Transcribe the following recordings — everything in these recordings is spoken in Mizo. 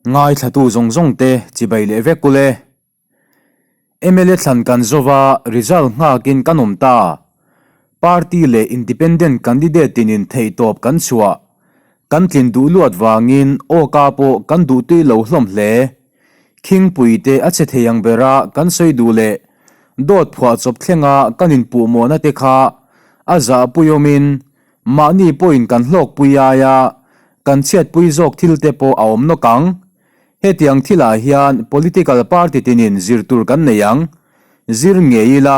Ngaithlatu zawng zawng te chibai leh vek ule. Mla thlan kan zova result nghakin kan awm ta. Party leh independent candidate tinin theihtawp kan chhuah. Kan tlin duh luat vangin awka pawh kan duhtui lo hlawm hle. Khingpui te a chhe thei ang bera kan sawi duh leh dawt phuah chawp thlenga kan inpuhmawhna te kha a zahpui awmin mahni pawhin kan hlawkpui aia kan chhiatpui zawk thil te pawh a awm nawk ang. Hetiang thilah hian political party tinin zir tur kan nei ang. Zir ngei ila,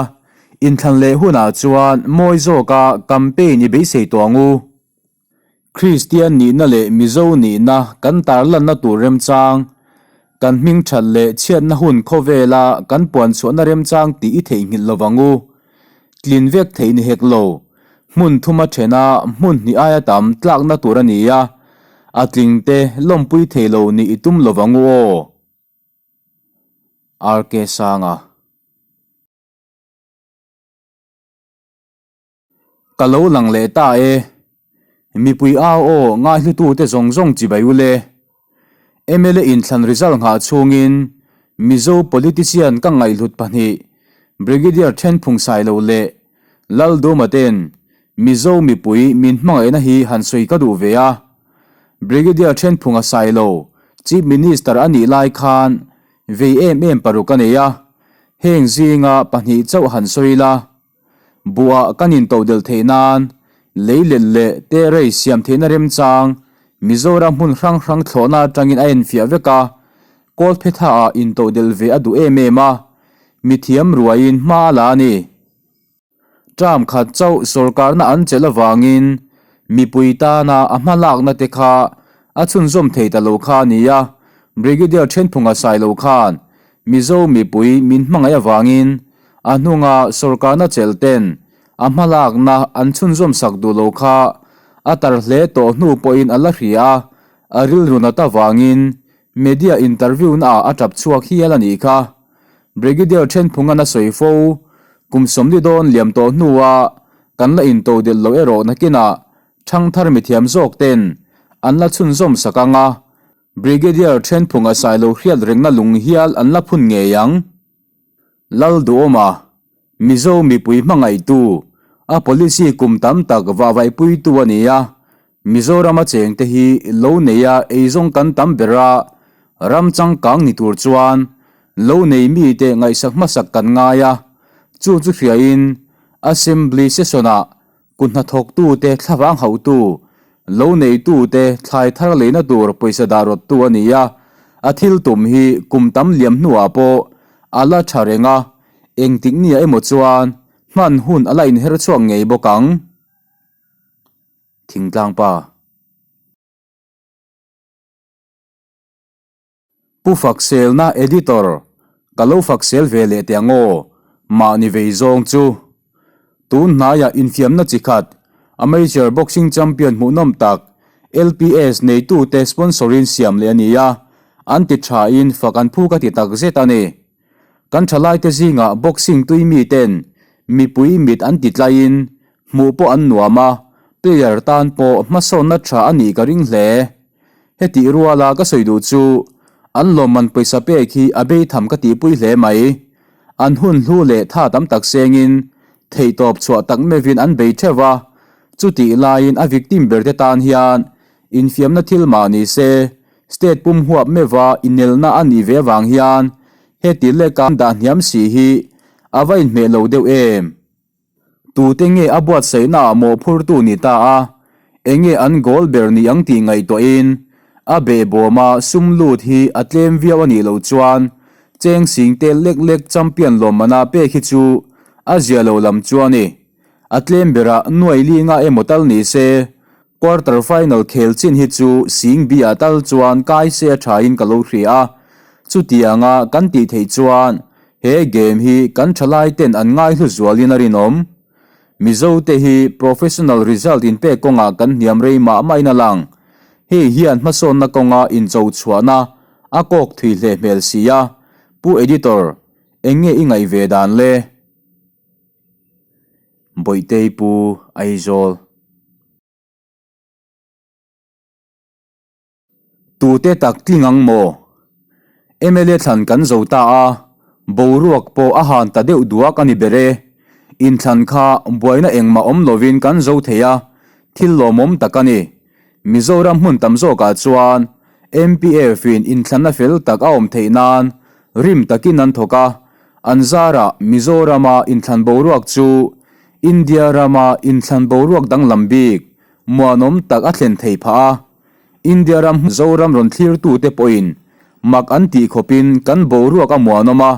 inthlan leh hunah chuan mawi zawka campaign i beisei tawh ang u. Kristian nihna leh Mizo nihna kan tarlanna tur remchang, kan hming that leh chhiatna hun khawvela kan puanchhuahna remchang tih i theihnghilh lo vang u. Tlin vek theih ni hek lo, hmun thuma thena hmun hnih aia tam tlakna tur a ni a, a tlingte lawmpui thei lo nih i tum lo vang u aw. RK Sanga. Ka lo lang leh ta e. Mipui au aw ngaihlutute zawng zawng chibai u le. Mla inthlan result nghah chhungin Mizo politician ka ngaihhlut pahnih Brigadier Thenphung Sailo leh Lalduma ten Mizo mipui min hmangaihna hi han sawi ka duh ve a. Brigadier Thenphunga Sailo Chief Minister a nih lai khan vei em em paruk a nei a, heng zinga pahnih chauh han sawi la. Buhah kan intodelh theih nan lei let leh terrace siam theihna remchang Mizoram hmun hrang hrang thlawhna atangin a enfiah vek a, Kawlphethaah intodelh ve a duh em em a, mithiam ruaiin hma a la a ni. Term khat chauh sawrkarna an chelh avangin mipui tana a hmalakna te kha a chhunzawm thei ta lo kha a ni a, Brigadier Thenphunga Sailo khan Mizo mipui min hmangaih avangin a hnunga sawrkarna chelh ten a hmalakna an chhunzawm sak duh lo kha a tar hle tawh hnu pawhin a la hria a, a rilru nat avangin media interview naah a tap chhuak hial a nih kha. Brigadier Thenphungan a sawi fo, kum sawmli dawn liam tawh hnua kan la intodelh loh erawh nakinah thangthar mithiam zawk ten an la chhunzawm sak ang a, Brigadier Thenphunga Sailo hriat rengna lung hial an la phun ngei ang. Lalduhawma, Mizo mipui hmangaihtu, a policy kum tam tak vahvaihpuitu a ni a, Mizorama chengte hi lo neia eizawng kan tam ber a, ram changkang ni tur chuan lo nei mite ngaihsak hmasak kan ngai a, chu chu hriain Assembly Session-ah Kut hnathawktute thlavang hauhtu, lo neitute thlai thar leina tur pawisa dah rawttu a ni a, a thil tum hi kum tam liam hnuah pawh a la tha reng a, engtik nia emaw chuan hman hun a la inher chhuak ngei bawk ang. Thingtlang pa. Pu Fakselna Editor, Ka lo faksel ve leh teh ang aw, mahni vei zawng chu. Tun hnaiah infiamna chi khat, Amateur Boxing Champion hmuhnawm tak, LPS neitute sponsorin siam leh a ni a, an ti thain fak an phu ka ti tak zet a ni. Kan thalaite zingah boxing tui miten mipui mit an ti tlaiin hmuh pawh an nuam a, player tan pawh hmasawnna tha a nih ka ring hle. Hetih ruala ka sawi duh chu an lawmman pawisa pek hi a bei tham ka tihpui hle mai. An hun hlu leh tha tam tak sengin theihtawp chhuah tak meuhin an bei theuh a, chutih laiin a victim berte tan hian infiamna thil mah ni se state pum huap meuha inelna a nih ve avang hian heti leka dah hniam si hi a va inhmeh lo deuh em? Tute nge a buatsaihna ah mawhphurtu ni ta a, enge an goal ber ni ang tih ngaihtuahin a behbawma sum lut hi a tlem viau a nih loh chuan cheng sing tel lek lek champion lawmmana pek hi chu a zia lo lam chu a ni. A tlem berah nuai li nga emaw tal ni se, quarter final khel chin hi chu sing bi ah tal chuan kai se a thain ka lo hria a, chutianga kan tih theih chuan He game hi kan thalai ten an ngaihlu zualin a rinawm. Mizo te hi professional result inpek kawngah kan hniam rei mah mahin a lang. Hei hian hmasawnna kawnga incho chhuahna a kawk thui hle hmel si a. Pu Editor, eng nge i ngaih ve dan le? Bawihtei Pu Aizawl. Tute tak tling ang maw? Mla thlan kan zo ta a, boruak pawh a han ta deuh duak a ni ber e. Inthlan kha buaina engmah awm lovin kan zo thei a, thil lawmawm tak a ni. Mizoram hmun tam zawkah chuan MPF-in inthlanna fel tak a awm theih nan rim takin an thawk a, an zarah Mizorama inthlan boruak chu India rama inthlan boruak danglam bik muanawm tak a thlen thei phah a. India ram Zoram rawn thlirtute pawhin mak an tih khawpin kan boruak a muanawm a,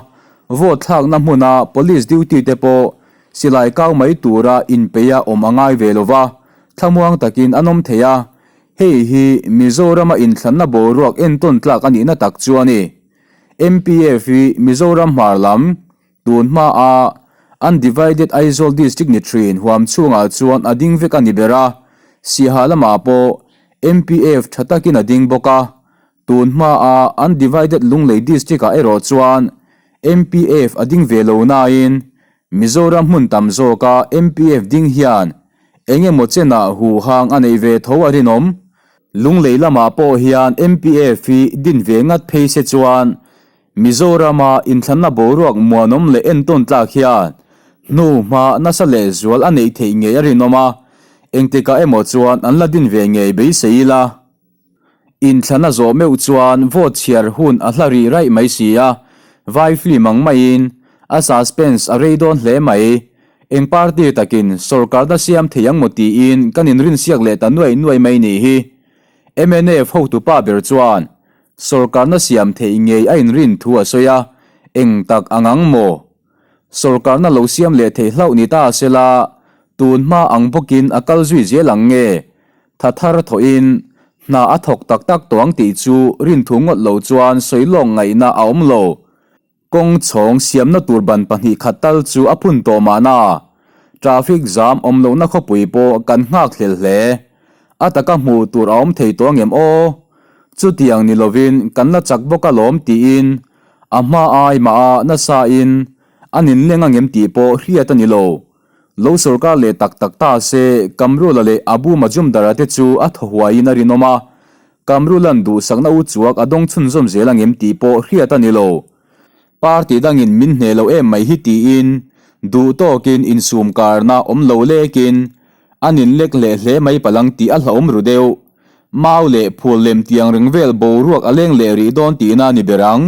vote thlakna hmuna police duty te pawh silai kau mai tura inpeia awm a ngai ve lova, thlamuang takin an awm thei a, hei hi Mizorama inthlanna boruak entawn tlak a nihna tak chu a ni. MPF hi Mizoram hmar lam Tun hmaa Undivided Aizawl District ni thin huam chhungah chuan a ding vek a ni ber a, Siaha lamah pawh MPF tha takin a ding bawk a. Tun hmaa Undivided Lunglei District-ah erawh chuan MPF a ding ve lo nain Mizoram hmun tam zawka MPF ding hian eng emaw chenah huhang a neih ve tho a rinawm. Lunglei lamah pawh hian MPF hi din ve ngat phei se chuan Mizorama inthlanna boruak muanawm leh entawn tlak hian hnu hma nasa leh zual a neih theih ngei a rinawm a, engtikah emaw chuan an la din ve ngei beisei ila. Inthlanna zawh meuh chuan vote chhiar hun a hla rih raih mai si a, vai film ang maiin a suspense a rei dawn hle mai. Eng party takin sorkarna siam thei ang maw tiin kan inrinsiak leh ta nuaih nuaih mai nih hi. Mnf hotupa ber chuan Sorkarna siam theih ngei a inrin thu a sawi a, eng tak ang ang maw? Sorkarna lo siam leh theih hlauh ni ta se la, tun hma ang bawkin a kal zui zel ang nge? Tha thar thawhin hna a thawk tak tak tawh ang tih chu rinthu ngawt lo chuan sawi lawk ngaihna a awm lo. Kawng chhawng siamna tur ban pahnih khat tal chu a phun tawh mahna, traffic jam awm lohna khawpui pawh kan nghak hlel hle. A taka hmuh tur a awm thei tawh angem aw? Chutiang ni lovin kan la chak bawk alawm tiin a hma ai mah a nasa in an inleng angem tih pawh hriat a ni lo. Lo sorkar leh tak tak ta se Kamrula leh Abu Majumdar-a te chu a thaw huaiin a rinawm a, Kamrulan duhsakna u chuak a dawng chhunzawm zel angem tih pawh hriat a ni lo. Party dangin min hneh lo em mai hi tiin duh tawkin insum karna awm lo lekin an inlek leh hle mai palang tih a hlauhawm ru deuh. Mau leh phul lem tiang reng vel boruak a leng leh rih dawn tihna a ni ber ang.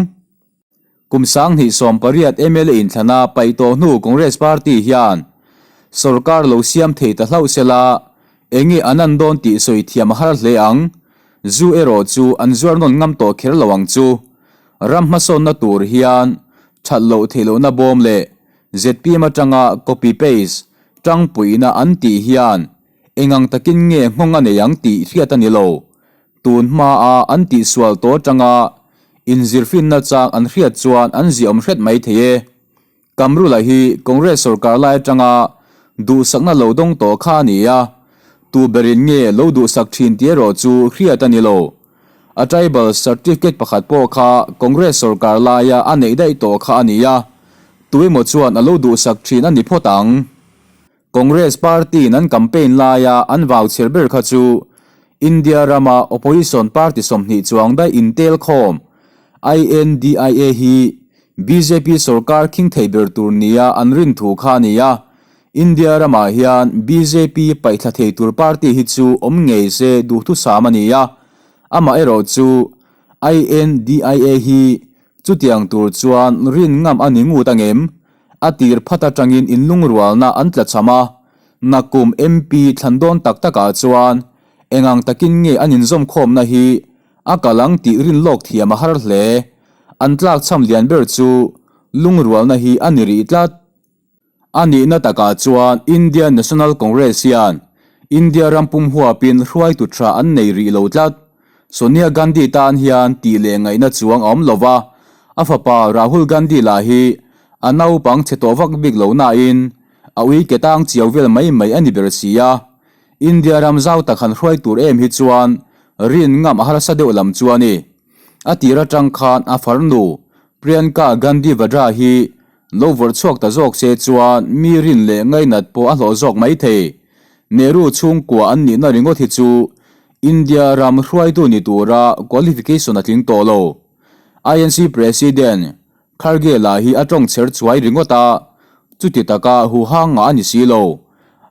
Kum 2018 mla inthlana paih tawh hnu Congress Party hian sorkar lo siam thei ta hlauh se la, enge an an dawn tih sawi thiam a har hle ang. Zu erawh chu an zuar nawn ngam tawh kher lo ang chu. Ram hmasawnna tur hian that loh theih lohna bawm leh zpm atanga copy paste tangpuina an tih hian engang takin nge nghawng a nei ang tih hriat a ni lo. Tun hmaa an tihsual tawh atanga inzirfinna chang an hriat chuan an ziahawm hret mai thei e. Kamrula hi Congress sorkar lai atanga duhsakna lo dawng tawh kha a ni a, tu berin nge lo duhsak thin tih erawh chu hriat a ni lo. A tribal certificate pakhat pawh kha Congress sorkar laia a neih daih tawh kha a ni a, tuemaw chuan a lo duhsak thin a ni phawt ang. Congress party-in an campaign laia an vau chher ber kha chu India rama opposition party 20 chuang daih intel khawm INDIA hi bjp sorkar khing thei ber tur nia an rin thu kha a ni a. India ramah hian bjp paihthla thei tur party hi chu awm ngei se duhthusam a ni a. Amaherawhchu INDIA hi chutiang tur chuan rin ngam a ni ngut angem? A tir phat atangin inlungrualna an tlachham a, nakum MP thlan dawn tak takah chuan engang takin nge an inzawmkhawmna hi a kal ang tih rin lawk thiam a har hle. An tlakchham lian ber chu lungrualna hi a ni rih tlat. A nihna takah chuan Indian National Congress hian India ram pum huapin hruaitu tha an nei rih lo tlat. Sonia Gandhi tan hian tih leh ngaihna chuang a awm lo va, a fapa Rahul Gandhi lah hi a naupang chhe tawh vak bik lo nain a ui ke tang chiau vel mai mai a ni ber si a. India ram zau tak han hruai tur em hi chuan rin ngam a harsa deuh lam chu a ni. A tir atang khan a farnu Priyanka Gandhi Vadra hi lo vawrh chhuak ta zawk se chuan mi rin leh ngainat pawh a hlawh zawk mai thei. Nehru chhungkua an nihna ringawt hi chu. India ram hruaitu ni tura qualification a tling tawh lo. INC President Kharge lah hi a tawng chher chuai ringawt a, chuti taka huhang ngah a ni si lo.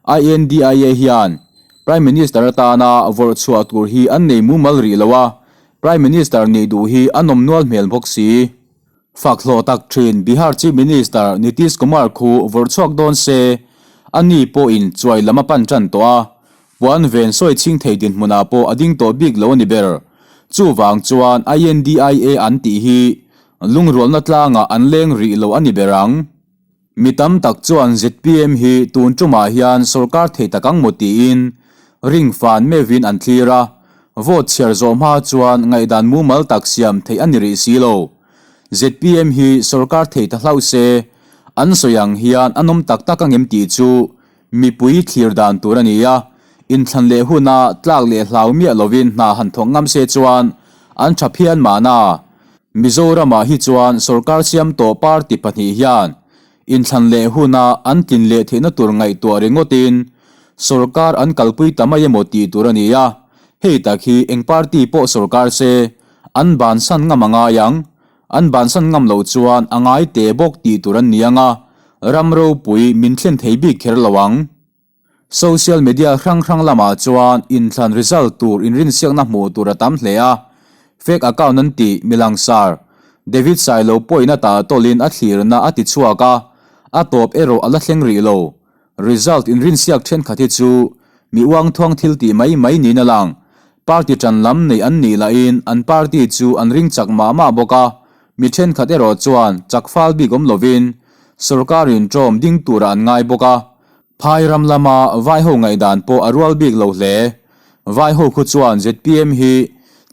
INDIA hian Prime Minister atana vawrh chhuah tur hi an nei mumal rih lo a, Prime Minister nih duh hi a nawm nual hmel bawk si. Fak hlawh tak thin Bihar Chief Minister Nitish Kumar khu vawrh chhuak dawn se, a ni pawhin chuai lam a pan tan tawh a, puan ven sawi chhing thei dinhmunah pawh a ding tawh bik lo a ni ber. Chuvang chuan INDIA an tih hi lungrualna tlangah an leng rih lo a ni ber ang. Mi tam tak chuan zpm hi tun tumah hian sorkar thei tak ang maw tiin ring fan meuhin an thlir a, vote chhiar zawh hma chuan ngaihdan mumal tak siam theih a ni rih si lo. Zpm hi sorkar thei ta hlauh se, an sawi ang hian a nawm tak tak angem tih chu mipui thlir dan tur a ni a, inthlan leh huna tlak leh hlau miah lovin hna han thawk ngam se chuan an tha phian mahna. Mizoramah hi chuan sorkar siam tawh party pahnih hian inthlan leh huna an tlin leh theihna tur ngaihtuah ringawtin sorkar an kalpui ta mai emaw tih tur a ni a, hei tak hi eng party pawh sorkar se an bansan ngam a ngai ang, an bansan ngam loh chuan a ngai teh bawk tih tur an ni ang a, ram ropui min thlen thei bik kher lo ang. Social media hrang hrang lamah chuan inthlan result tur inrinsiakna hmuh tur a tam hle a, fake account an tih mi langsar David Sailo pawhin a tah tawlhin a thlirna a ti chhuak a, a tawp erawh a la thleng rih lo. Result inrinsiak thenkhat hi chu mi uangthuang thil tih mai mai niin a lang. Party tan lam neih an nih lahin an party chu an ring chak mah mah bawk a, mi thenkhat erawh chuan chak fal bik awm lovin sorkarin ṭawm ding turah an ngai bawk a, Phai ram lama Vaiho ngaihdan pawh a rual bik lo hle. Vaiho khu chuan zpm hi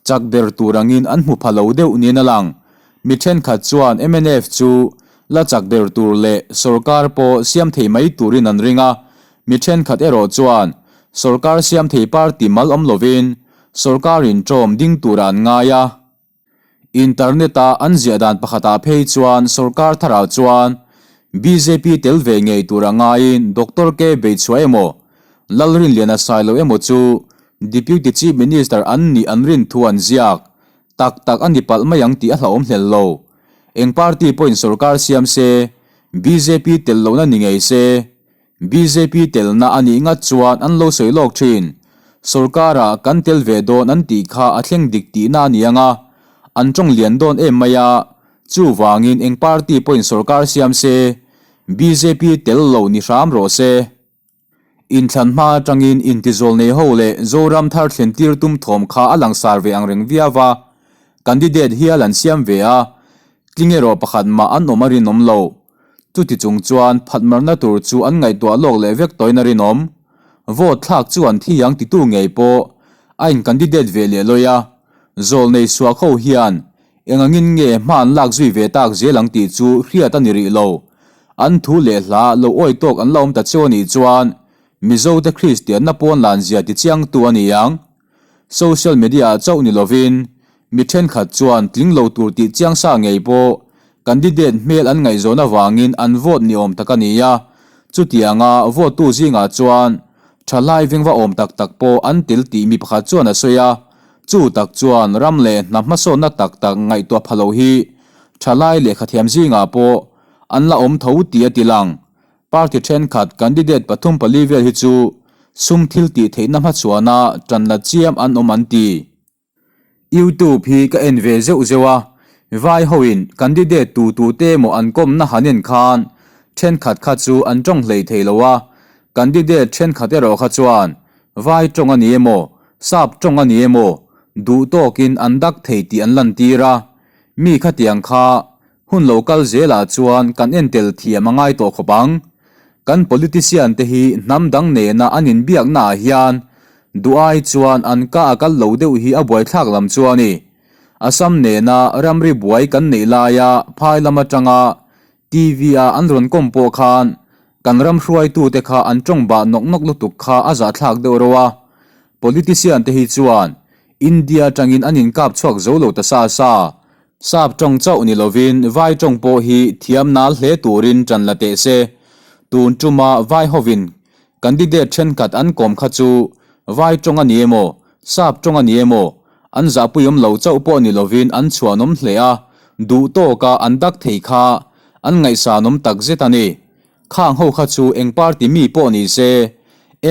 chak ber tur angin an hmu pha lo deuh niin a lang. Mi thenkhat chuan mnf chu la chak ber tur leh sorkar pawh siam thei mai turin an ring a, mi thenkhat erawh chuan sorkar siam thei party mal awm lovin sorkarin ṭawm ding turah an ngai a. Internet-a an ziah dan pakhatah phei chuan sorkar tharah chuan bjp tel ve ngei tura ngaiin Doctor K Beichhua emaw, Lalrinliana Sailo emaw chu Deputy Chief Minister an nih an rin thu an ziak tak tak a ni palh mai ang tih a hlauhawm hlel lo. Eng party pawhin sorkar siam se, bjp tel lohna ni ngei se, Bjp telna a nih ngat chuan an lo sawi lawk thin. Sorkara kan tel ve dawn an tih kha a thleng dik tihna a ni ang a, an tawng lian dawn em mai a, chuvangin eng party pawhin sorkar siam se, bjp tel lo ni hram rawh se. Inthlan hma atangin intizawl nei ho leh Zoram thar thlen tir tum thawm kha a langsar ve ang reng viau a, candidate hial an siam ve a, tling erawh pakhat mah an awm a rinawm lo. Chuti chung chuan phatmarna tur chu an ngaihtuah lawk leh vek tawhin a rinawm. Vote thlak chu an thi ang titu ngei pawh a in candidate ve leh lawi a, zawlnei suak ho hian eng angin nge hma an lak zui ve tak zel ang tih chu hriat a ni rih lo. An thu leh hla lo awi tawk an la awm ta cheu a nih chuan Mizote Kristianna pawn lan zia tichiangtu a ni ang. Social media ah chauh ni lovin mi thenkhat chuan tling lo tur tih chiang sa ngei pawh candidate hmel an ngaihzawn avangin an vote ni awm tak a ni a, chutianga vote tu zingah chuan thalai vengva awm tak tak pawh an tel tih mi pakhat chuan a sawi a, chu tak chuan ram leh hna hmasawnna tak tak ngaihtuah pha lo hi thalai lehkhathiam zingah pawh an la awm tho tih a ti lang. Party thenkhat candidate pathum pali vel hi chu sum thil tih theihna hmachhuana tan la chiam an awm an ti. YouTube hi ka en ve zeuh zeuh a, vai hoin candidate tu tu te emaw an kawmna han en khan thenkhat kha chu an tawng hlei thei lo a, candidate thenkhat erawh kha chuan vai tawng a ni emaw sap tawng a ni emaw duh tawkin an dak thei tih an lantir a, mi khatiang kha Hun lo kal zelah chuan kan entel thiam a ngai tawh khawp ang. Kan politician te hi hnam dang nena an inbiakna ah hian duh ai chuan an ka a kal lo deuh hi a buaithlak lam chu a ni. Assam nena ramri buai kan neih laia phai lam atanga TV a an rawn kawm pawh khan kan ram hruaitute kha an tawng bah nawk nawk lutuk kha a zahthlak deuh reuh a. Politician te hi chuan India atangin an inkap chhuak zo lo ta sa sa. Sap tawng chauh ni lovin vai tawng pawh hi thiam nal hle turin tan la teh se. Tun tuma vai hovin candidate thenkhat an kawm kha chu vai tawng a ni emaw, Sap tawng a ni emaw, an zahpuiawm lo chauh pawh ni lovin an chhuanawm hle a, duh tawka an dak thei kha an ngaihsanawm takzet a ni. Khang ho kha chu eng party mi pawh ni se,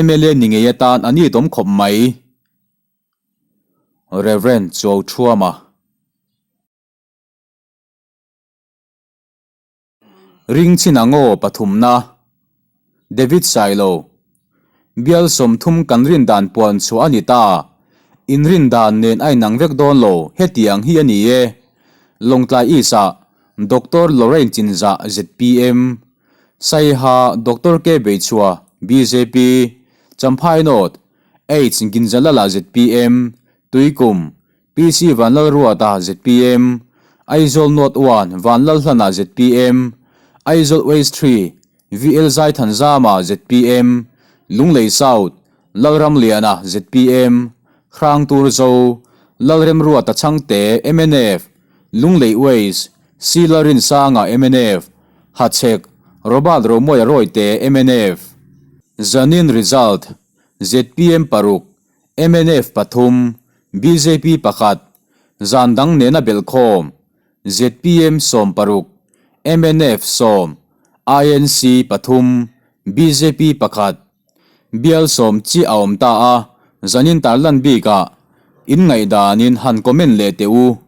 mla ni ngei atan a nitawm khawp mai. Rev. Chuauthuama. Ring chin ang aw pathumna. David Sailo. Bial 30 kan rin dan puan chhuah a ni ta. In rin dan nen a inang vek dawn lo, hetiang hi a ni e. Lawngtlai East ah Doctor Lorraine Chinzah zpm, Saiha Doctor K Beichhua bjp, Champhai North H Ginjalala zpm, Tuikum PC Vanlalruata zpm, Aizawl North 1 Vanlalhlana zpm, Aizawl West 3 VL Zaithanzama zpm, Lunglei South Lalramliana zpm, Hrangturzo Lalremruata Chhangte mnf, Lunglei West C Lalrinsanga mnf, Hachhek Robert Romawia Rawite mnf. Zanin result, zpm paruk, Mnf pathum, bjp pakhat, zan dang nena belhkhawm, zpm 16, mnf sawm, INC pathum, bjp pakhat, bial sawm chiah a awm ta a, zanin tarlan bikah in ngaihdanin han comment leh teh u.